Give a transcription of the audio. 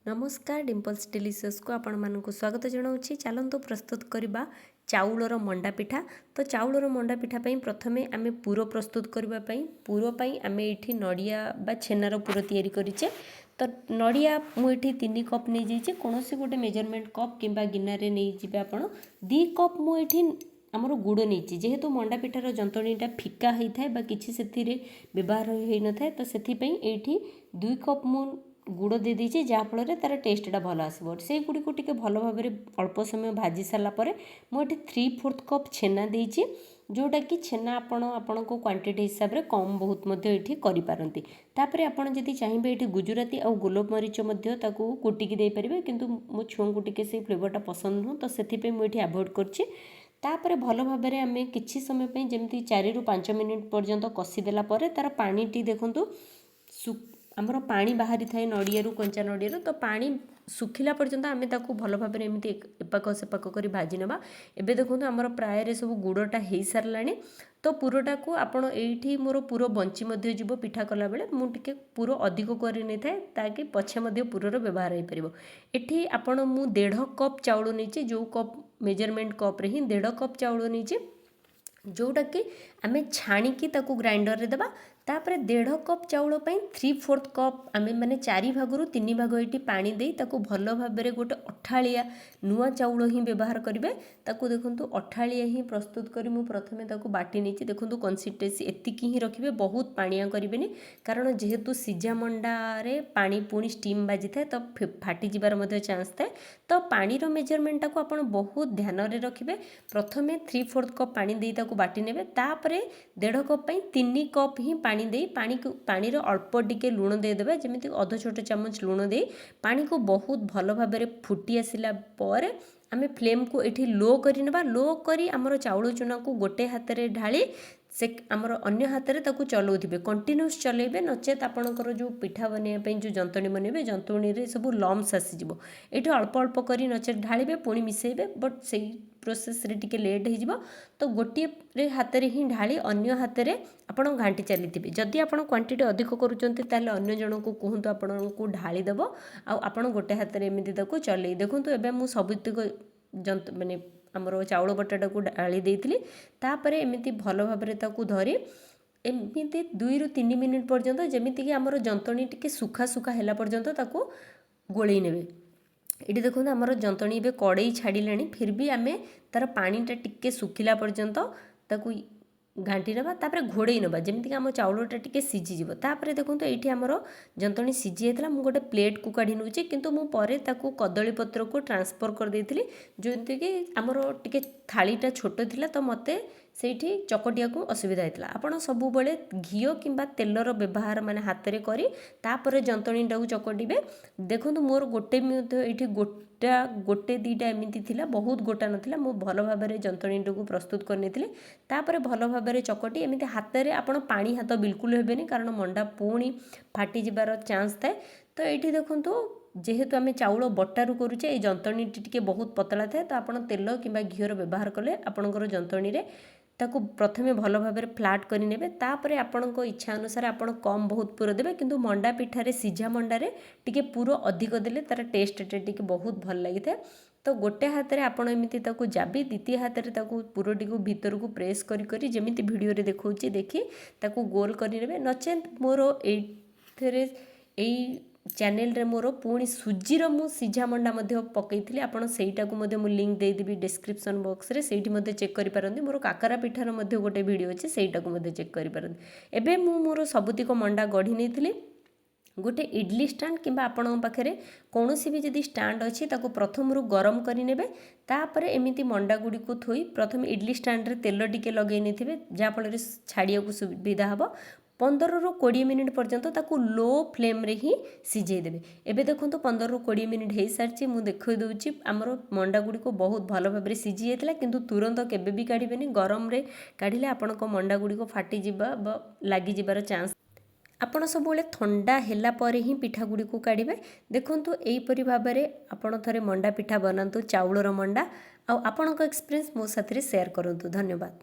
ନମସ୍କାର, ଡିମ୍ପଲ୍ସ ଡେଲିସିୟସ୍କୁ ଆପଣମାନଙ୍କୁ ସ୍ୱାଗତ ଜଣାଉଛି। ଚାଲନ୍ତୁ ପ୍ରସ୍ତୁତ କରିବା ଚାଉଳର ମଣ୍ଡା ପିଠା। ତ ଚାଉଳର ମଣ୍ଡା ପିଠା ପାଇଁ ପ୍ରଥମେ ଆମେ ପୁର ପ୍ରସ୍ତୁତ କରିବା ପାଇଁ, ପୁର ପାଇଁ ଆମେ ଏଇଠି ନଡ଼ିଆ ବା ଛେନାର ପୁର ତିଆରି କରିଛେ। ତ ନଡ଼ିଆ ମୁଁ ଏଠି 3 କପ୍ ନେଇଯାଇଛି। କୌଣସି ଗୋଟେ ମେଜରମେଣ୍ଟ କପ୍ କିମ୍ବା ଗିନାରେ ନେଇଯିବେ ଆପଣ। 2 କପ୍ ମୁଁ ଏଠି ଆମର ଗୁଡ଼ ନେଇଛି। ଯେହେତୁ ମଣ୍ଡା ପିଠାର ଯନ୍ତଣୀଟା ଫିକା ହେଇଥାଏ ବା କିଛି ସେଥିରେ ବ୍ୟବହାର ହେଇନଥାଏ, ତ ସେଥିପାଇଁ ଏଇଠି 2 କପ୍ ମୁଁ ଗୁଡ଼ ଦେଇଦେଇଛି, ଯାହାଫଳରେ ତା'ର ଟେଷ୍ଟଟା ଭଲ ଆସିବ। ସେଇଗୁଡ଼ିକୁ ଟିକେ ଭଲ ଭାବରେ ଅଳ୍ପ ସମୟ ଭାଜି ସାରିଲା ପରେ ମୁଁ ଏଠି 3/4 କପ୍ ଛେନା ଦେଇଛି, ଯେଉଁଟାକି ଛେନା ଆପଣ ଆପଣଙ୍କ କ୍ୱାଣ୍ଟିଟି ହିସାବରେ କମ୍ ବହୁତ ମଧ୍ୟ ଏଠି କରିପାରନ୍ତି। ତାପରେ ଆପଣ ଯଦି ଚାହିଁବେ, ଏଠି ଗୁଜୁରାତି ଆଉ ଗୋଲମରିଚ ମଧ୍ୟ ତାକୁ କୁଟିକି ଦେଇପାରିବେ। କିନ୍ତୁ ମୋ ଛୁଆଙ୍କୁ ଟିକେ ସେଇ ଫ୍ଲେଭରଟା ପସନ୍ଦ ନୁହଁ, ତ ସେଥିପାଇଁ ମୁଁ ଏଠି ଆଭଏଡ଼ କରିଛି। ତାପରେ ଭଲ ଭାବରେ ଆମେ କିଛି ସମୟ ପାଇଁ, ଯେମିତି 4ରୁ 5 ମିନିଟ୍ ପର୍ଯ୍ୟନ୍ତ କଷିଦେଲା ପରେ ତା'ର ପାଣିଟି ଦେଖନ୍ତୁ, ଆମର ପାଣି ବାହାରିଥାଏ ନଡ଼ିଆରୁ, କଞ୍ଚା ନଡ଼ିଆରୁ। ତ ପାଣି ଶୁଖିଲା ପର୍ଯ୍ୟନ୍ତ ଆମେ ତାକୁ ଭଲ ଭାବରେ ଏମିତି ଏପାଖ ସେପାଖ କରି ଭାଜି ନେବା। ଏବେ ଦେଖନ୍ତୁ, ଆମର ପ୍ରାୟରେ ସବୁ ଗୁଡ଼ଟା ହେଇସାରିଲାଣି। ତ ପୁରଟାକୁ ଆପଣ ଏଇଠି ମୋର ପୁର ବଞ୍ଚି ମଧ୍ୟ ଯିବ। ପିଠା କଲାବେଳେ ମୁଁ ଟିକେ ପୁର ଅଧିକ କରି ନେଇଥାଏ, ତାକି ପଛେ ମଧ୍ୟ ପୁରର ବ୍ୟବହାର ହେଇପାରିବ। ଏଠି ଆପଣ ମୁଁ ଦେଢ଼ କପ୍ ଚାଉଳ ନେଇଛି। ଯେଉଁ କପ୍ ମେଜରମେଣ୍ଟ କପ୍ରେ ହିଁ ଦେଢ଼ କପ୍ ଚାଉଳ ନେଇଛି, ଯେଉଁଟାକି ଆମେ ଛାଣିକି ତାକୁ ଗ୍ରାଇଣ୍ଡରରେ ଦେବା। ତାପରେ ଦେଢ଼ କପ୍ ଚାଉଳ ପାଇଁ 3/4 କପ୍ ଆମେ, ମାନେ ଚାରି ଭାଗରୁ ତିନି ଭାଗ ଏଇଠି ପାଣି ଦେଇ ତାକୁ ଭଲ ଭାବରେ ଗୋଟେ ଅଠାଳିଆ, ନୂଆ ଚାଉଳ ହିଁ ବ୍ୟବହାର କରିବେ। ତାକୁ ଦେଖନ୍ତୁ, ଅଠାଳିଆ ହିଁ ପ୍ରସ୍ତୁତ କରି ମୁଁ ପ୍ରଥମେ ତାକୁ ବାଟି ନେଇଛି। ଦେଖନ୍ତୁ, କନସିଷ୍ଟେନ୍ସି ଏତିକି ହିଁ ରଖିବେ, ବହୁତ ପାଣିଆ କରିବେନି। କାରଣ ଯେହେତୁ ସିଝା ମଣ୍ଡାରେ ପାଣି ପୁଣି ଷ୍ଟିମ୍ ବାଜିଥାଏ, ତ ଫାଟିଯିବାର ମଧ୍ୟ ଚାନ୍ସ ଥାଏ। ତ ପାଣିର ମେଜରମେଣ୍ଟଟାକୁ ଆପଣ ବହୁତ ଧ୍ୟାନରେ ରଖିବେ। ପ୍ରଥମେ 3/4 କପ୍ ପାଣି ଦେଇ ତାକୁ ବାଟି ନେବେ। ତାପରେ ଦେଢ଼ କପ୍ ପାଇଁ 3 କପ୍ ହିଁ ପାଣି ଦେଇ, ପାଣିକୁ ପାଣିର ଅଳ୍ପ ଟିକେ ଲୁଣ ଦେଇଦେବେ, ଯେମିତି ଅଧ ଛୋଟ ଚାମଚ ଲୁଣ ଦେଇ ପାଣିକୁ ବହୁତ ଭଲ ଭାବରେ ଫୁଟି ଆସିଲା ପରେ ଆମେ ଫ୍ଲେମ୍କୁ ଏଠି ଲୋ କରିନେବା। ଲୋ କରି ଆମର ଚାଉଳ ଚୁନାକୁ ଗୋଟେ ହାତରେ ଢାଳି ସେ ଆମର ଅନ୍ୟ ହାତରେ ତାକୁ ଚଲାଉଥିବେ, କଣ୍ଟିନ୍ୟୁସ୍ ଚଲେଇବେ। ନଚେତ୍ ଆପଣଙ୍କର ଯେଉଁ ପିଠା ବନେଇବା ପାଇଁ ଯେଉଁ ଯନ୍ତଣୀ ବନେଇବେ, ଯନ୍ତଣୀରେ ସବୁ ଲମ୍ସ ଆସିଯିବ। ଏଇଠି ଅଳ୍ପ ଅଳ୍ପ କରି ନଚେତ୍ ଢାଳିବେ, ପୁଣି ମିଶାଇବେ, ବଟ୍ ସେଇ ପ୍ରୋସେସ୍ରେ ଟିକେ ଲେଟ୍ ହେଇଯିବ। ତ ଗୋଟିଏରେ ହାତରେ ହିଁ ଢାଳି ଅନ୍ୟ ହାତରେ ଆପଣ ଘାଣ୍ଟି ଚାଲିଥିବେ। ଯଦି ଆପଣ କ୍ୱାଣ୍ଟିଟି ଅଧିକ କରୁଛନ୍ତି, ତାହେଲେ ଅନ୍ୟ ଜଣଙ୍କୁ କୁହନ୍ତୁ, ଆପଣଙ୍କୁ ଢାଳି ଦେବ ଆଉ ଆପଣ ଗୋଟେ ହାତରେ ଏମିତି ତାକୁ ଚଲେଇ। ଦେଖନ୍ତୁ, ଏବେ ମୁଁ ସବୁତିକ ଯନ୍ତ ମାନେ ଆମର ଚାଉଳ ବଟାଟାକୁ ଢାଳି ଦେଇଥିଲି। ତାପରେ ଏମିତି ଭଲ ଭାବରେ ତାକୁ ଧରି ଏମିତି 2ରୁ 3 ମିନିଟ୍ ପର୍ଯ୍ୟନ୍ତ, ଯେମିତିକି ଆମର ଯନ୍ତଣୀ ଟିକେ ଶୁଖା ଶୁଖା ହେଲା ପର୍ଯ୍ୟନ୍ତ ତାକୁ ଗୋଳେଇ ନେବେ। ଏଠି ଦେଖନ୍ତୁ, ଆମର ଯନ୍ତଣୀ ଏବେ କଡ଼େଇ ଛାଡ଼ିଲାଣି। ଫିର୍ ବି ଆମେ ତା'ର ପାଣିଟା ଟିକେ ଶୁଖିଲା ପର୍ଯ୍ୟନ୍ତ ତାକୁ ଘାଣ୍ଟି ନେବା। ତାପରେ ଘୋଡ଼େଇ ନେବା, ଯେମିତିକି ଆମ ଚାଉଳଟା ଟିକେ ସିଝିଯିବ। ତାପରେ ଦେଖନ୍ତୁ, ଏଇଠି ଆମର ଯନ୍ତଣୀ ସିଝି ଯାଇଥିଲା। ମୁଁ ଗୋଟେ ପ୍ଲେଟ୍କୁ କାଢ଼ି ନେଉଛି, କିନ୍ତୁ ମୁଁ ପରେ ତାକୁ କଦଳୀ ପତ୍ରକୁ ଟ୍ରାନ୍ସଫର୍ କରିଦେଇଥିଲି। ଯେମିତିକି ଆମର ଟିକେ ଥାଳିଟା ଛୋଟ ଥିଲା, ତ ମୋତେ ସେଇଠି ଚକଟିବାକୁ ଅସୁବିଧା ହେଇଥିଲା। ଆପଣ ସବୁବେଳେ ଘିଅ କିମ୍ବା ତେଲର ବ୍ୟବହାର ମାନେ ହାତରେ କରି ତାପରେ ଯନ୍ତଣୀଟାକୁ ଚକଟିବେ। ଦେଖନ୍ତୁ, ମୋର ଗୋଟେ ମଧ୍ୟ ଏଇଠି ଗୋଟା ଗୋଟେ ଦୁଇଟା ଏମିତି ଥିଲା, ବହୁତ ଗୋଟା ନଥିଲା। ମୁଁ ଭଲ ଭାବରେ ଯନ୍ତଣୀଟାକୁ ପ୍ରସ୍ତୁତ କରିନେଇଥିଲି। ତାପରେ ଭଲ ଭାବରେ ଚକଟି ଏମିତି ହାତରେ, ଆପଣ ପାଣି ହାତ ବିଲକୁଲ ହେବେନି, କାରଣ ମଣ୍ଡା ପୁଣି ଫାଟିଯିବାର ଚାନ୍ସ ଥାଏ। ତ ଏଇଠି ଦେଖନ୍ତୁ, ଯେହେତୁ ଆମେ ଚାଉଳ ବଟାରୁ କରୁଛେ, ଏଇ ଯନ୍ତଣୀଟି ଟିକେ ବହୁତ ପତଳା ଥାଏ। ତ ଆପଣ ତେଲ କିମ୍ବା ଘିଅର ବ୍ୟବହାର କଲେ ଆପଣଙ୍କର ଯନ୍ତଣୀରେ ତାକୁ ପ୍ରଥମେ ଭଲ ଭାବରେ ଫ୍ଲାଟ୍ କରିନେବେ। ତାପରେ ଆପଣଙ୍କ ଇଚ୍ଛା ଅନୁସାରେ ଆପଣ କମ୍ ବହୁତ ପୁର ଦେବେ। କିନ୍ତୁ ମଣ୍ଡା ପିଠାରେ, ସିଝା ମଣ୍ଡାରେ ଟିକେ ପୁର ଅଧିକ ଦେଲେ ତା'ର ଟେଷ୍ଟଟା ଟିକେ ବହୁତ ଭଲ ଲାଗିଥାଏ। ତ ଗୋଟେ ହାତରେ ଆପଣ ଏମିତି ତାକୁ ଯାବି, ଦ୍ୱିତୀୟ ହାତରେ ତାକୁ ପୁରଟିକୁ ଭିତରକୁ ପ୍ରେସ୍ କରି କରି, ଯେମିତି ଭିଡ଼ିଓରେ ଦେଖାଉଛି ଦେଖି ତାକୁ ଗୋଲ କରିନେବେ। ନଚେତ୍ ମୋର ଏଇଥିରେ ଏଇ ଚ୍ୟାନେଲରେ ମୋର ପୁଣି ସୁଜିର ମୁଁ ସିଝା ମଣ୍ଡା ମଧ୍ୟ ପକାଇଥିଲି। ଆପଣ ସେଇଟାକୁ ମଧ୍ୟ ମୁଁ ଲିଙ୍କ୍ ଦେଇଦେବି ଡିସ୍କ୍ରିପ୍ସନ୍ ବକ୍ସରେ, ସେଇଠି ମଧ୍ୟ ଚେକ୍ କରିପାରନ୍ତି। ମୋର କାକରା ପିଠାର ମଧ୍ୟ ଗୋଟେ ଭିଡ଼ିଓ ଅଛି, ସେଇଟାକୁ ମଧ୍ୟ ଚେକ୍ କରିପାରନ୍ତି। ଏବେ ମୁଁ ମୋର ସବୁତିକ ମଣ୍ଡା ଗଢ଼ି ନେଇଥିଲି। ଗୋଟେ ଇଡ଼ଲି ଷ୍ଟାଣ୍ଡ କିମ୍ବା ଆପଣଙ୍କ ପାଖରେ କୌଣସି ବି ଯଦି ଷ୍ଟାଣ୍ଡ ଅଛି, ତାକୁ ପ୍ରଥମରୁ ଗରମ କରିନେବେ। ତାପରେ ଏମିତି ମଣ୍ଡା ଗୁଡ଼ିକୁ ଥୋଇ ପ୍ରଥମେ ଇଡ଼ଲି ଷ୍ଟାଣ୍ଡରେ ତେଲ ଟିକେ ଲଗାଇ ନେଇଥିବେ, ଯାହାଫଳରେ ଛାଡ଼ିବାକୁ ସୁବିଧା ହେବ। 15ରୁ 20 ମିନିଟ୍ ପର୍ଯ୍ୟନ୍ତ ତାକୁ ଲୋ ଫ୍ଲେମ୍ରେ ହିଁ ସିଝେଇ ଦେବେ। ଏବେ ଦେଖନ୍ତୁ, 15ରୁ 20 ମିନିଟ୍ ହେଇସାରିଛି। ମୁଁ ଦେଖାଇ ଦେଉଛି, ଆମର ମଣ୍ଡା ଗୁଡ଼ିକୁ ବହୁତ ଭଲ ଭାବରେ ସିଝି ଯାଇଥିଲା। କିନ୍ତୁ ତୁରନ୍ତ କେବେ ବି କାଢ଼ିବେନି। ଗରମରେ କାଢ଼ିଲେ ଆପଣଙ୍କ ମଣ୍ଡା ଗୁଡ଼ିକ ଫାଟିଯିବା ବା ଲାଗିଯିବାର ଚାନ୍ସ। ଆପଣ ସବୁବେଳେ ଥଣ୍ଡା ହେଲା ପରେ ହିଁ ପିଠା ଗୁଡ଼ିକୁ କାଢ଼ିବେ। ଦେଖନ୍ତୁ, ଏହିପରି ଭାବରେ ଆପଣ ଥରେ ମଣ୍ଡା ପିଠା ବନାନ୍ତୁ, ଚାଉଳର ମଣ୍ଡା, ଆଉ ଆପଣଙ୍କ ଏକ୍ସପିରିଏନ୍ସ ମୋ ସାଥିରେ ସେୟାର କରନ୍ତୁ। ଧନ୍ୟବାଦ।